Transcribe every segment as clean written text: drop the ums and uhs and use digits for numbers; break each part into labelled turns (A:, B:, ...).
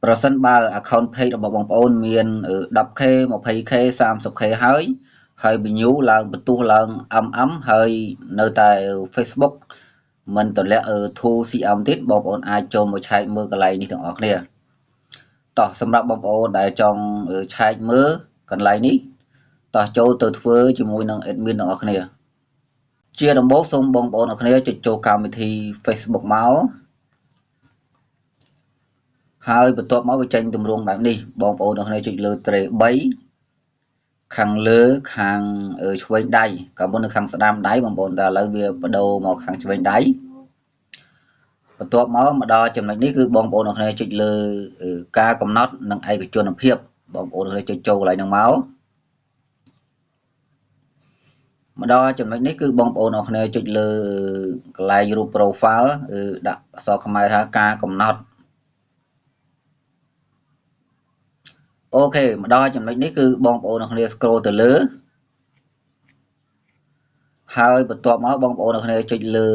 A: ប្រសិនបើ account page របស់បងប្អូនមាន 10K 20K 30K ហើយហើយ view ឡើងបន្ទុះឡើង MM ហើយនៅតែ Facebook មិនតម្លាក់ tool CM ទៀតបងប្អូនអាចចូលមកឆែកមើលកន្លែងនេះទាំងអស់គ្នា។ តោះ សម្រាប់បងប្អូនដែលចង់ឆែកមើលកន្លែងនេះ តោះចូលទៅធ្វើជាមួយនឹង admin ទាំងអស់គ្នា។ ជាដំបូង សូមបងប្អូនអរគ្នាចុចចូលកម្មវិធី Facebook មក ហើយបន្ទាប់មកវាចេញទម្រង់បែបនេះ បងប្អូនអរគ្នាចុចលើត្រេ 3 ខាងលើខាងឆ្វេងដៃ កាលមុននៅខាងស្ដាំដៃបងប្អូន តែឥឡូវវាបដូរមកខាងឆ្វេងដៃ។ បន្ទាប់មកមកដល់ចំណុចនេះ គឺបងប្អូនអរគ្នាចុចលើការកំណត់និងឯកជនភាព បងប្អូនគ្នាចុចចូលកន្លែងហ្នឹងមក មកដល់ចំណុចនេះ គឺបងប្អូនអរគ្នាចុចលើកន្លែងរូប profile ដាក់អក្សរខ្មែរថាការកំណត់។ អូខេ មកដល់ចំណុចនេះ គឺបងប្អូនអរគ្នា scroll ទៅលើ ហើយបន្ទាប់មកបងប្អូនអរគ្នាចុចលើ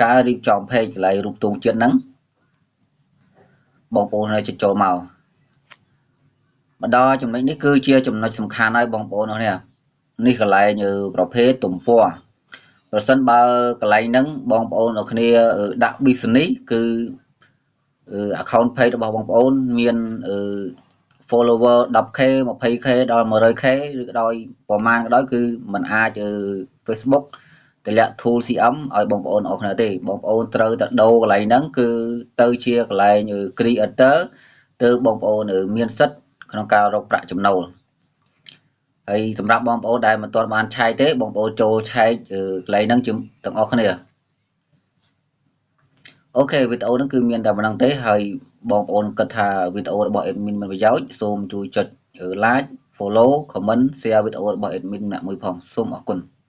A: ការរៀបចំ page កន្លែងរូបទង់ជាតិហ្នឹង បងប្អូនចុចចូលមក។ មកដល់ចំណុចនេះ គឺជាចំណុចសំខាន់ហើយបងប្អូននេះ នេះកន្លែងប្រភេទទំព័រ ប្រសិនបើកន្លែងហ្នឹងបងប្អូនអរគ្នាដាក់ business គឺ account page របស់បងប្អូនមាន follower 10K 20K ដល់ 100K ឬក៏ដោយប្រមាណក៏ដោយ គឺมันអាច Facebook តម្លាក់ tool CM ឲ្យបងប្អូនអរគ្នាទេ។ បងប្អូនត្រូវតែដូរកន្លែងហ្នឹង គឺទៅជាកន្លែង creator ទើបបងប្អូនមានសិទ្ធិក្នុងការរកប្រាក់ចំណូល។ ហើយសម្រាប់បងប្អូនដែលមិនទាន់បានឆែកទេ បងប្អូនចូលឆែកកន្លែងហ្នឹងទាំងអស់គ្នា។ អូខេ វីដេអូហ្នឹងគឺមានតែប៉ុណ្្នឹងទេ ហើយបងប្អូនគិតថាវីដេអូរបស់ admin មានប្រយោជន៍ សូមជួយចុច like, follow, comment, share វីដេអូរបស់ admin ម្នាក់មួយផង។ សូមអរគុណ។